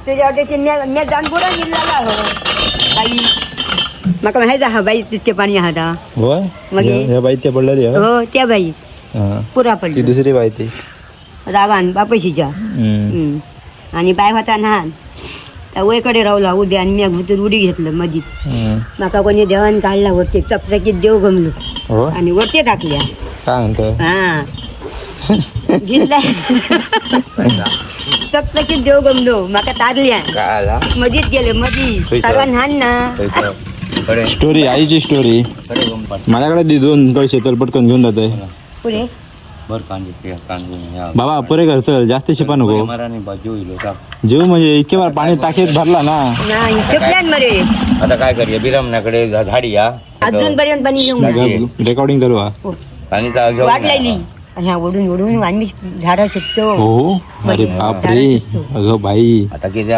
तुझ्या वाटेची म्या जाण बुडून गेलेला हो बाई. म्हाका माहित आहा बाई, तितके पाणी आहा ता. होय. मागीर? ह्या बाई त्या पडलेली हय? हो, त्या बाई. हा. पुरा ती पडली. दुसरी बाई ती. रावान बापशीच्या. हम्म. हम्म. आणि बाय होता न्हान त्या वयकडे रावला उद्या आणि मी भुतून उडी घेतलं मधीत. हम्म. म्हाका कोणी देवान काढला वरती, चकचकीत देव गमलो. हो. आणि वरती टाकल्या. काय म्हणतो? हा, घेतला, चकचकीत देव गमलो, म्हाका तारल्या. काय आला? मधीत गेले मधी. खंयचं? सर्वान न्हान ना. थंयसर. कडे स्टोरी, आईची स्टोरी. कडे गंपात. माझ्याकडे दी दोन कळशे तर पटकन घेऊन जाते. पुढे. बर कांदे ते कांदे ह्या. बाबा, पुरे कर, चल, जास्त शिपा नको. मरानी बाजू होईल होता. जीव म्हणजे इतके बार पाणी टाकीत भरला ना. नाही, शिकल्यान मरे. आता काय करूया? बिरामनाकडे झाडी या. अजूनपर्यंत पाणी घेऊन नाही. रेकॉर्डिंग करू हा. पाणी तर वाट लागली आणि हा ओढून ओढून आम्ही झाडं शिकतो. हो, अरे बापरे, अगं बाई. आता किती?